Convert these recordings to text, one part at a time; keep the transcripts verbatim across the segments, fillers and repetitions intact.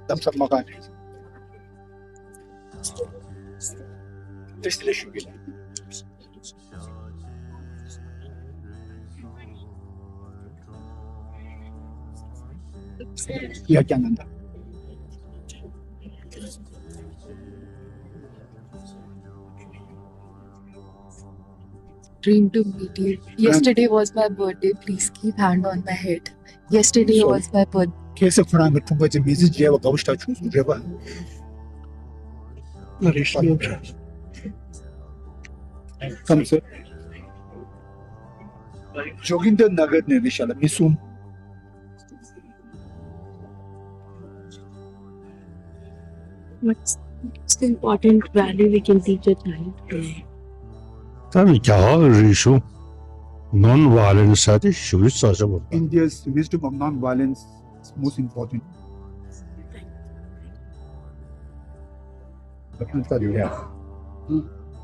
གཏམ་བཟང་མ་གང་ཏེ་སི་ལེ་ཞུ་གི་ལ། ཡ་ཀྱང་ནན་ད། Dream to meet you. Yesterday was my birthday. Please keep hand on my head. Yesterday was my birthday. ཁེ་སི་ཁོ་རང་གི་ཁྲུང་པ་ཅིག་མི་ཚེ་རྒྱལ་བ་དགའ་བོ་ཞིག་བྱུང་སོང་རེད་པ། ང་རེ་ཤི་ཡོད་ཤག་ཁམས་སུ། ཇོ་གིན་དར་ནགར་ནས་རེད་ཤག་ལ་མི་གསུམ། What's the most important value we can teach a child today? ད་ནི་རྒྱ་གར་གྱི་རིག་གཞུང་non violence ཟེར་དེ་ཞེ་པོ་རྩ་ཆེན་པོ་རེད། India's wisdom of non-violence is most important.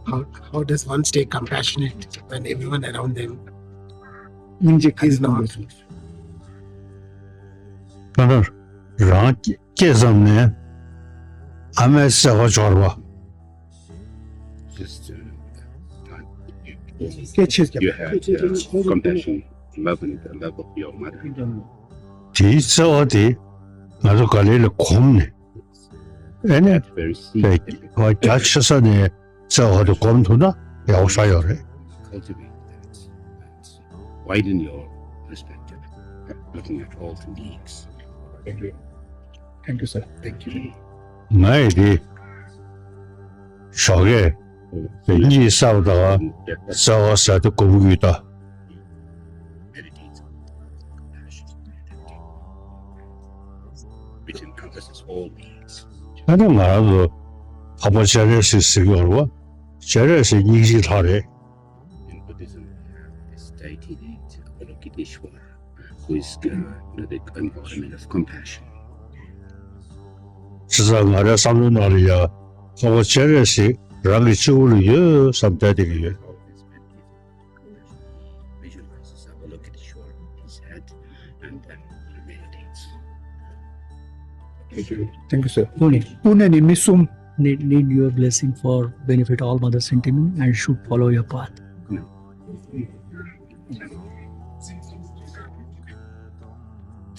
How, how does one stay compassionate when everyone around them is not? ད་ནི་རང་སྐྱེས་ཙམ་ནས་ཨ་མའི་བརྩེ་བ་འབྱོར་བ། Just, uh, སྐད་ཆེ་you have, uh, compassion, love and the love of your mother. དེའི་བརྩེ་བ་དེ་ང་ཚོ་ག་ལེ་ལ་གོམས་ནས། ཨེ་ནས་At very seed, པའི་བ་རྒྱ་ཆེ་ས་ནས་བརྩེ་བ་དེ་གོམས་ཐུབ་ན་ཡག་པོ་ཞེ་ཡོད་རེད། Cultivate that. Widen your perspective, looking at all things. Thank you. Thank you, sir. Thank you. ང་ཡི་དེ་ཞོགས་ཀས་གཉིད་སད་པ་དང་བརྩེ་བ་ཟེར་དེ་གོམས་ཀྱི་ཡོད་ད། Meditate on compassion, which encompasses all needs. ད་ནི་ང་རང་ཚོ་འཕགས་པ་སྤྱན་རས་གཟིགས་ཟེར་གྱི་ཡོད་རེད་པ། སྤྱན་རས་གཟིགས་སྙིང་རྗེའི་ལྷ་རེད། In Buddhism, we have this deity named Avalokiteshvara, who is, uh, you know, the embodiment of compassion. བྱས་ཙང་ང་རའི་བསམ་བློའི་ནང་ལ་ཡང་འཕགས་པ་སྤྱན་རས་གཟིགས་རང་གི་སྤྱི་བོ་ལ་ཡོད་བསམ་བསྡད་བསྡད་ཀྱི་ཡོད། Visualizes Avalokiteshvara in his head and then meditates. Thank you. Thank you, sir. ཕུ་ནེ། ཕུ་ནེ་ནས་མི་གསུམ། Need, need your blessing for benefit all mother sentiment and should follow your path.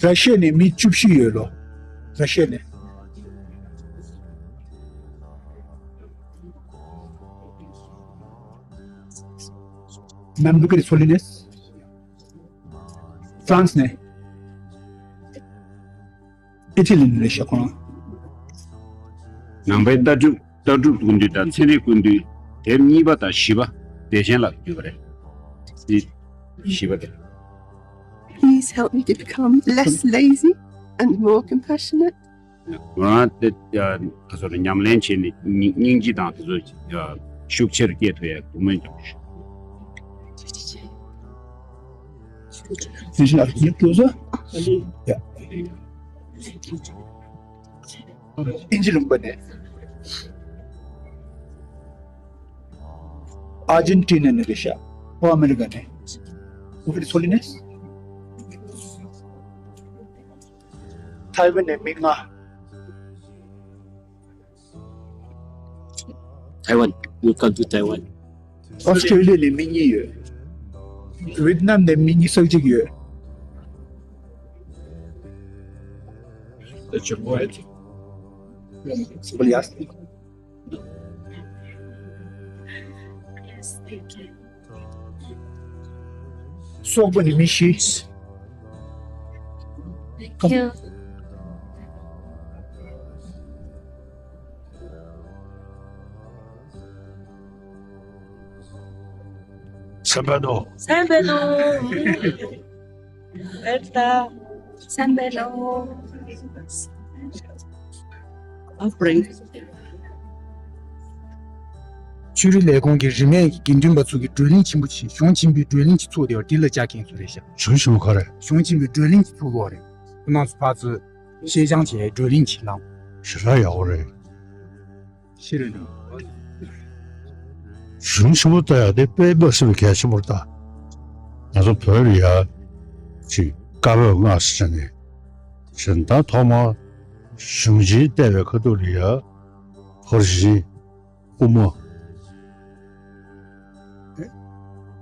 ར་ཤི་ཡ་ནས་མི་བཅུ་བཞི་ཡོད་ལོ། ར་ཤི་ཡ་ནས། Ma'am, look at His Holiness. France ནས། ཨི་ཊ་ལི་ནས་རེད་ཤག་ཁོང་། ནང་པའི་ལྟ་གྲུབ། ལྟ་གྲུབ་ཀུན་འདུས་དང་ཚན་རིག་ཀུན་འདུས་དེབ་གཉིས་པ་དང་བཞི་པ་བདེ་ཆེན་ལགས་བརྒྱུད་པ་རེད། འདི་བཞི་པ་དེ། Please help me to become less lazy and more compassionate. ང་རང་དེ་ཡ་ད་སོ་རེ་ཉམས་ལེན་བྱས་ནས་སྙིང་སྙིང་རྗེ་དང་དེ་ཚོ་ཡ་ཤུགས་ཆེར་སྐྱེད་ཐུབ་ཡ་སྒུག་མོས་ཀྱང་། དེ་བཞིན་ཨ་ཡིབ་ཏུ་ཟ། ཡ། དབྱིན་ཇི་ལུང་པ་ནས། ཨར་ཇེན་ཊི་ན་ནས་རེད་ཤག་ཨོ་ཨ་མེ་རི་ཀ་ནས། ཨོ་ཧེ་རི་སོ་ལི་ནས། ཐའེ་ཝན་ནས་མི་ལྔ། Taiwan. Welcome to Taiwan. ཨོ་སི་ཀྲོ་ལི་ཡ་ནས་མི་གཉིས་ཡོད། ཝི་ཏི་ནམ་ནས་མི་ཉི་ཤུ་རྩ་གཅིག་ཡོད། That's your boy. Somebody asked me. Yes, thank you. སོག་པོ་ནས་མི་བཞི། Thank you. སེམས་པའི་ནོར། སེམས་པའི་ནོར། ཨེ་ཏ། སེམས་པའི་ནོར། ཨ་པྲེང་། ཆོས་རིག་ལས་ཁུངས་ཀྱི་རིས་མེད་ཀྱི་དགེ་འདུན་པ་ཚོ་གི་བགྲོ་གླེང་ཆེན་པོ་ཞིག་གཞུང་ཆེན་པོའི་བགྲོ་གླེང་ཅིག་ཚུགས་བསྡད་པ་འདི་ལ་བཅར་མཁན་ཚོ་རེད་ཤག་གཞུང་ཆེན་པོ་ག་རེ། གཞུང་ཆེན་པོའི་བགྲོ་གླེང་ཅིག་ཚུགས་ཡོད་རེད། ཁོ་རང་ཚོ་ཕར་ཚུར་ཤེས་སྦྱང་བྱེད་ཡའི་བགྲོ་གླེང་ཅིག་གནང་། ཞེ་དྲག་ཡག་པོ་རེད། ཤེས་རེད་འདུག་གཞུང་ཆེན་པོ་ལྟ་ཡག་དེ་དཔེ་མ་སྲིད་པའི་གལ་ཆེན་པོ་རེད་ད། ང་ ང་ཚོ་བོད་ལ་ཡ་ཅིག་བཀའ་པོད་ལྔ་ཟེར་ནས་བྱས། ད་ཐོག་མར་གཞུང་ཆེན་བལྟས་པའི་ཁ་ཐུག་ལ་ཡ་ཕར་ཕྱིན། དབུ་མ།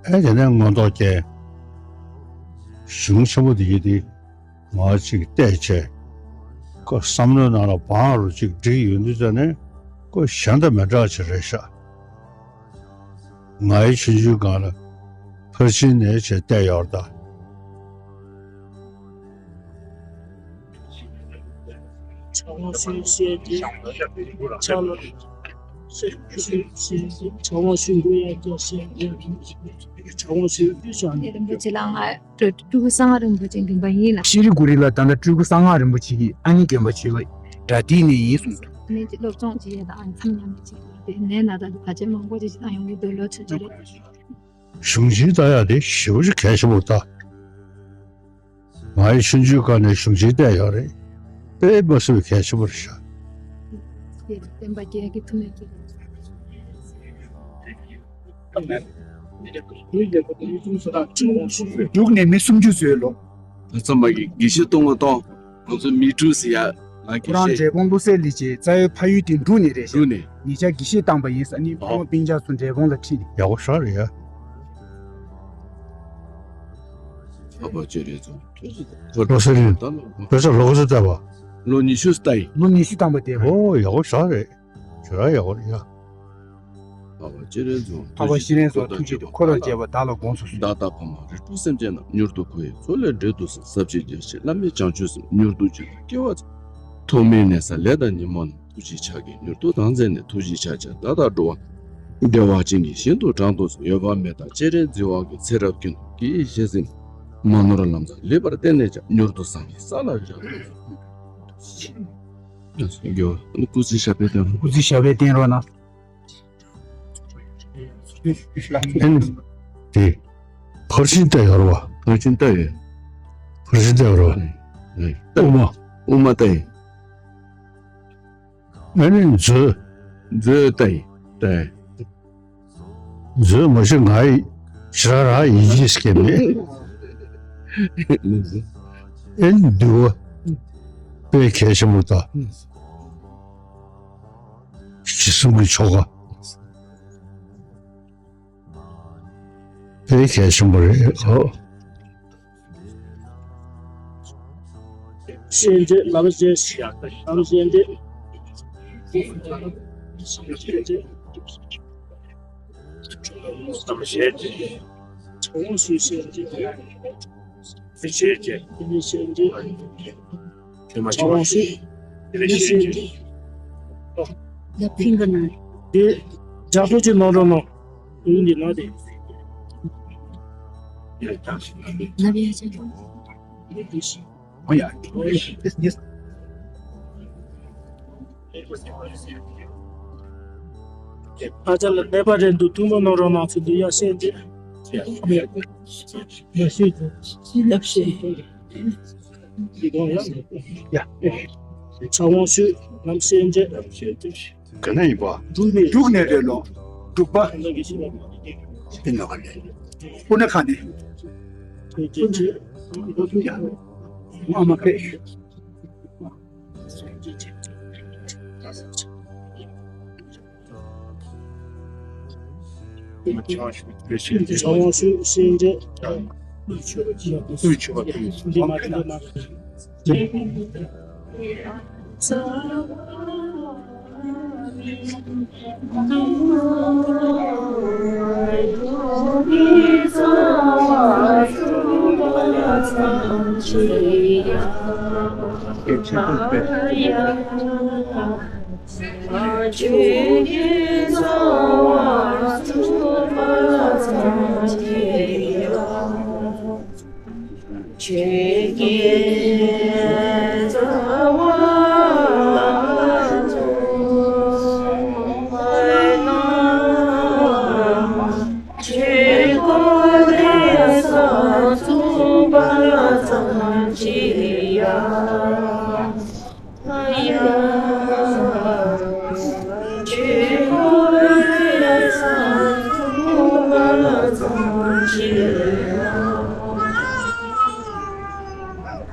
ཨེ་དེ་ནས་མངོན་རྟོགས་རྒྱན། གཞུང་ཆེན་པོ་འདི་ཡི་དེ་ང་ཅིག་བལྟས་བྱས། ཁོ་བསམ་བློའི་ནང་ལ་བང་རུ་ཅིག་བསྒྲིགས་ཡོང་དུས་ཙ་ནས་ཁོ་གཞན་དང་མི་འདྲ་ཅིག་རེད་ཤག་ང་ཡི་ཆུང་ཆུང་སྒང་ལ་ཕར་ཕྱིན་ནས་བྱས་བལྟས་ཡོད་རེད་ད། རིན་པོ་ཆེ་ལགས། ང་སྤྲུལ་སྐུ་གསང་སྔགས་རིན་པོ་ཆེ་གི་མགོན་པོ་ཡིན་ལ། ཤེས་རིག་གུ་རི་ལ་ད་ལྟ་སྤྲུལ་སྐུ་གསང་སྔགས་རིན་པོ་ཆེ་གི་ཨ་ནེ་དགོན་པ་ཆེ་བ་ར་ཏི་ནས་ཡིན་གསུངས་འདུག་ནས་ཀྱི་སློབ་སྦྱོང་བྱེད་ཡས་དང་ཨ་མཚམས་མཉམ་དུ་བྱེད་ཡས་དེ་ནས་ན་ད་ག་ཆེ་མང་པོ་ཅིག་བཏང་ཡོང་གི་འདུག་ལོ་ཆུང་ཆུང་རེད། གཞུང་ཆེན་ལྟ་ཡག་དེ་ཞེ་པོ་ཅིག་གལ་ཆེན་པོ་རེད་ད། ང་ཡི་ཆུང་ཆུང་སྒང་ནས་གཞུང་ཆེན་བལྟས་ཡོད་རེད། དཔེ་མ་སྲིད་པའི་གལ་ཆེན་པོ་རེད་ཤག་བསྟན་པ་རྒྱས་ཀྱི་ཐུགས་སྨོན་གྱིས། འབྲུག་ནས་མི་སུམ་ཅུ་ཚོའི་ལོ། ད་ཚང་མ་གི་དགེ་བཤེས་སྟོང་ལྔ་སྟོང་། ང་ཚོ་མི་དྲུག་ཟེར་ཡ། ང་དགེ་ཁོ་རང་བཤེས། འབྲས་སྤུངས་ཀླུ་སེར་ལི་ཅེ་རྩ་བའི་ཕ་ཡུལ་དེ་འབྲུག་ནས་རེད་ཤག་འབྲུག་ནས། ཉེ་ཆར་དགེ་བཤེས་བཏང་པ་ཡིན་ཟེར་ནི་ཕ་མ་སྤུན་ཀྱག་ཚོ་འབྲས་སྤུངས་ལ་ཁྲིད་ནས། ཡག་པོ་ཞེ་དྲག་རེད་ཡ། ཨ་ཕ་ཅེ་རེད་ཚོ། ལོ་སེར་ལི། ད་ལོ། བོད་ས་ལོ་ག་ཚོད་བལྟས་པ། ལོ་ཉི་ཤུ་ལྟ་ཡིན། ལོ་ཉི་ཤུ་བཏང་པ་དེ་བོ། ཨོ་ཡག་པོ་ཞེ་དྲག་རེད། ཞེ་དྲག་ཡག་པོ་རེད་ཡ། འཕགས་པ་སྤྱན་རས་གཟིགས། འཕགས་པ་སྤྱན་རས་གཟིགས་ཐུགས་རྗེ་ཆེ། འཁོར་དང་བཅས་པ་བདག་ལ་དགོངས་སུ་གསོལ། བདག་དང་ཕ་མ་རིགས་དྲུག་སེམས་ཅན་རྣམས། མྱུར་དུ་འཁོར་བའི་མཚོ་ལས་སྒྲོལ་དུ་གསོལ། ཟབ་ཆོས་རྒྱ་ཆེ་བླ་མེད་བྱང་ཆུབ་སེམས། མྱུར་དུ་འབྱོངས་པའི་སྐྱེ་བ་ཚེ། ཐོག་མེད་ནད་གསར་ལས་དང་ཉོན་མོངས་རྣམས། ཐུགས་རྗེའི་ཕྱག་གིས་མྱུར་དུ་དམ་བཅས་ནས། ཐུགས་རྗེའི་ཕྱག་རྒྱ་བདག་དང་འགྲོ་བ་བདེ་བ་ཅན་གྱི་ཞིང་དུ་དྲང་དུ་གསོལ། འོད་དཔག་མེད་དང་སྤྱན་རས་གཟིགས་དབང་གིས། ཚེ་རབས་ཀུན་ཏུ་བགྱིས་ཤིང་གཟིགས། མ་ནོར་ལམ་བཟང་ལེགས་པར་བསྟན་ནས་ཀྱང་། མྱུར་དུ་སངས་རྒྱས་ས་ལ་བཞག་སྐུ་ཚེ་ཞབས་པད་བརྟན། སྐུ་ཚེ་ཞབས་པད་བརྟན་རོགས་གནང་། ཨེ་ནི། དེ། ཕར་ཕྱིན་བལྟས་ཡོད་རེད་བ། ཕར་ཕྱིན་བལྟས་ཡོད། ཕར་ཕྱིན་བལྟས་ཡོད་རེད་བ། ཨེ། དབུ་མ། དབུ་མ་བལྟས་ཡིན། ཨེ་ནི་མཛོད། མཛོད་བལྟས་ཡིན། བལྟས་ཡིན། མཛོད་མ་གཞི་ང་ཡི་ཞེ་དྲག་རང་ཡིད་ཆེས་སྐྱེ་མེད། ཨེ་ནི་འདུལ་བ། དཔེ་གལ་ཆེན་པོ་དང་། ཞི་གསུམ་གྱི་ཆོ་ག། དཔེ་གལ་ཆེན་པོ་རེད། ཨོ། སྤྱན་འདྲེན། ལམ་སྤྱན་འདྲེན། ལམ་སྤྱན་འདྲེན། ལམ་སྤྱན་འདྲེན། གྲོང་ཞུ་སྤྱན་འདྲེན། ཕྱི་ཕྱིར་བྱེད། ཕྱི་ཕྱིར་བྱེད། ཐེངས་མ་ཆེ་བ་ཞིག་དེ་ལས་ཤེས་ཀྱི། ཡ་ཕིང་གི་ན། དེ་རྒྱ་ཐོ་ཅིག་ནང་རོ་ནང་། དེ་འདི་ན་དེ། ཡ་ད་ཞིག་ན་དེ། ན་བའི་ཡ་ཅན། ཨོ་ཡ། ཨ་ཅག་ལ་ནད་པ་རེད་འདུག་ཐུགས་སྨོན་གནང་རོགས་གནང་ཚུལ་འདུག་ཡ་ཤེས་ཀྱི། ཡ་ཤེས་ཀྱི། ལབ་ཤེས། ཡ། ཚ་བོང་ཤུ་ལམ་སེང་རྗེ། ག་ནས་ཡིན་པ། འབྲུག་ནས་རེད་ལོ། འབྲུག་པ། སྤུ་ན་ཁ་ནས། སྤུ་ན་ཁ་ནས། ཡ། ཨ་མ་ཕེ། ཚ་བོང་ཤུ་སེང་རྗེ། སྤོས་ཆུ་བ་སྤོས་ཆུ་བ། འདི་མ་འདི་མ།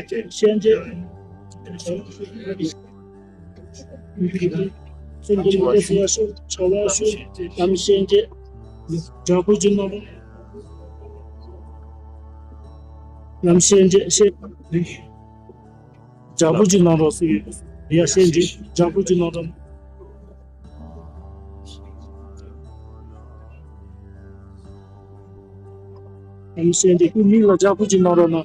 རྗེ་གཤེན་རྗེ། སེམས་ཀྱི་མི་ཚེ་སྲུང་བ་ཤོག་བྱ་བ་ཤོག་ལམ་གཤེན་རྗེ། དྲག་པོ་གྱི་ནང་རོ། ལམ་གཤེན་རྗེ་གཤེན། དྲག་པོ་གྱི་ནང་རོ་སུ་ཡོད། ཡ་གཤེན་རྗེ་དྲག་པོ་གྱི་ནང་རོ། ཨམ་གཤེན་རྗེ་སྐུ་མིང་ལ་དྲག་པོ་གྱི་ནང་རོ་ན།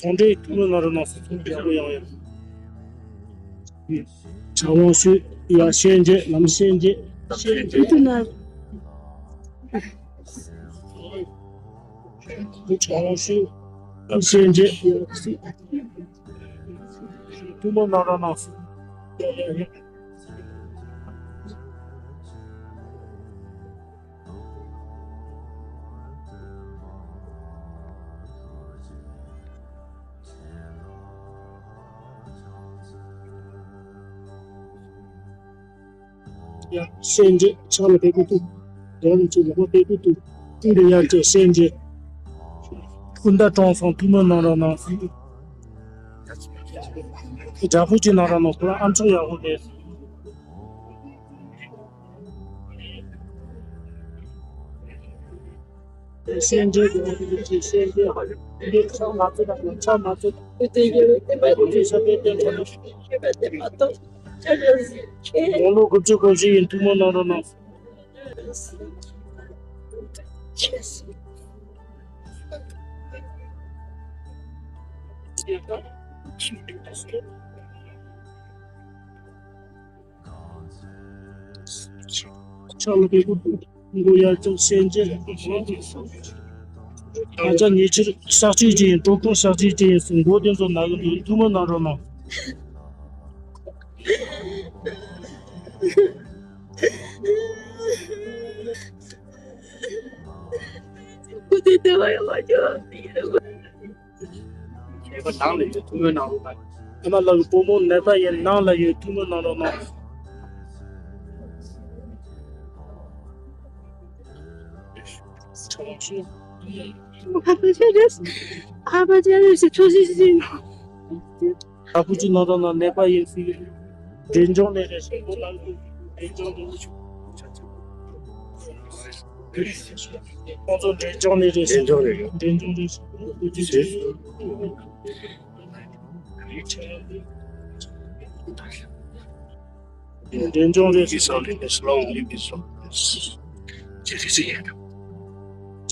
ཚོང་འབྲེལ་ཐུགས་སྨོན་གནང་རོགས་གནང་། སུ་ཚོང་འབྲེལ་ཡག་པོ་ཡོང་ཡོད། ཕྱག་དབང་ཞུ། ཡ་གཤེན་རྗེ་ལམ་གཤེན་རྗེ། གཤེན་རྗེ་ཐུགས་སྨོན་གནང་། ཕྱག་དབང་ཞུ། ལམ་གཤེན་རྗེ། ཐུགས་སྨོན་གནང་རོགས་གནང་། ཡ་གཤེན་རྗེ་ཕྱག་ལ་ཕེབས་ཀྱི་འདུག་རྒྱལ་བ་རིན་པོ་ཆེ་ལག་པ་ཕེབས་ཀྱི་འདུག་ཀུན་ཏུ་ཡར་ཆེ་གཤེན་རྗེ། ཀུན་ད་གྲོང་སོང་ཐུགས་སྨོན་གནང་རོགས་གནང་། དྲག་པོ་གྱི་ནང་ར་ནང་ཁོ་རང་ཨམ་ཅོག་ཡག་པོ་རེད། གཤེན་རྗེ་གི་ནང་དུ་གཤེན་རྗེ་འདི་ཆ་མ་ཚོད་དང་ཆ་མ་ཚོད་དེ་ཡོད་དེ་མ་ཚོད་ཤ་པའི་སྟེང་དུ་ལོ་ལོ་དགུ་བཅུ་གོ་བཞི་ཡིན། ཐུགས་སྨོན་གནང་རོགས་གནང་། ཕྱག་ལ་ཕེབས་པོ་མགོ་ཡར་བཙུགས་གཤེན་རྗེ། ད་ཆ་ཉེ་ཆར་གཤག་བཅོས་བྱས་ཡིན། དོ་ཁུར་གཤག་བཅོས་བྱས་ཡིན་ཟེར་མགོ་དེ་ཚོ་ན་གི་འདུག་ཐུགས་སྨོན་གནང་རོགས་གནང་། ཁྱེད་པ་ནང་ལ་ཡོད། ཐུགས་སྨོན་གནང་རོགས་གནང་། ཨ་མ་ལགས་ཀྱི་བུ་མོ་ནད་པ་ཡིན། ནང་ལ་ཡོད། ཐུགས་སྨོན་གནང་རོགས་གནང་། ཨ་ཕ་ཆེ་རེད། ཨ་ཕ་ཆེ་རེད་ཟེར་ཐུགས་རྗེ་ཆེ། ཨ་ཁུ་ཅི་ནང་དང་ནང་ནད་པ་ཡིན་ཟེར། འབྲས་ལྗོངས་ནས་རེད་ཟེར། ཁོ་ལ་འབྲས་ལྗོངས་ནས་རེད་ཟེར། ཁོང་ཚོ་འབྲས་ལྗོངས་ནས་རེད་ཟེར། འབྲས་ལྗོངས་ནས་རེད། འབྲས་ལྗོངས་ནས་རེད་ཟེར། འབྲས་ལྗོངས་རེད་ཟེར། This song, this song, this song. ཅི་རེད་ཟེར་ཡ།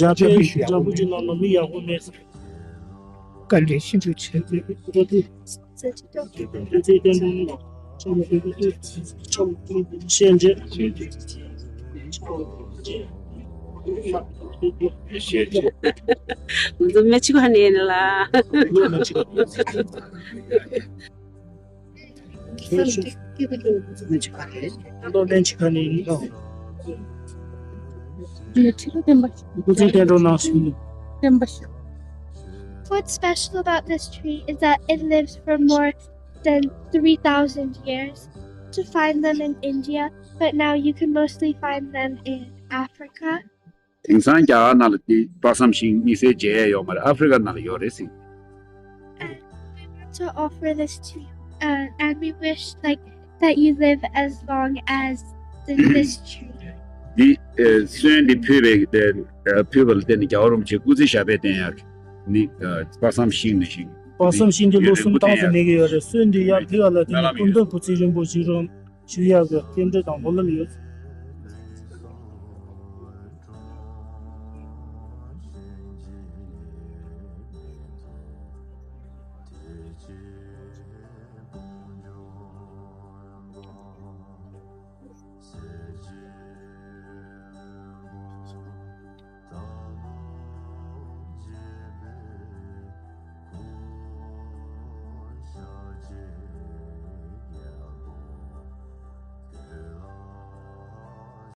རྒྱ་བལ་རྒྱ་བལ་གྱི་ནང་ལ་མི་ཡག་པོ་མེད་ཟེར། བཀའ་འདྲི་ཤིན་ཏུ་ཆེ། གཤེན་རྗེ། ང་ཚོ་མི་གཅིག་པ་ནས་ལ། What's special about this tree is that it lives for more than three thousand years. To find them in India, but now you can mostly find them in Africa. དེང་སང་རྒྱ་གར་ནང་ལ་དེ་དཔག་བསམ་ཤིང་དམིགས་བསལ་མཇལ་ཡ་ཡོད་མ་རེད། ཨ་ཧྥེ་རི་ཀ་ནང་ལ་ཡོད་རེད་ཟེར། And we want to offer this to you, uh, and we wish, like, that you live as long as the, this tree. འདི་ཨ་སོན་འདི་ཕུལ་བའི་ཨ་ཕུལ་བ་ལ་བརྟེན་ནས་རྒྱལ་བ་རིན་པོ་ཆེ་སྐུ་ཚེ་ཞབས་པད་བརྟན་ཡག་གི་ནི་ཨ་དཔག་བསམ་ཤིང་ནི་ཞིག་དཔག་བསམ་ཤིང་འདི་ལོ་གསུམ་ཐམ་དུ་གནས་ཀྱི་ཡོད་རེད། སོན་འདི་ཡར་ཕུལ་བ་ལ་བརྟེན་ནས་སྐུ་མདུན་སྐུ་ཚེ་རིང་པོ་ཞིག་རུང་ཞུ་ཡག་གི་རྟེན་འབྲེལ་དང་སྨོན་ལམ་ཡོད།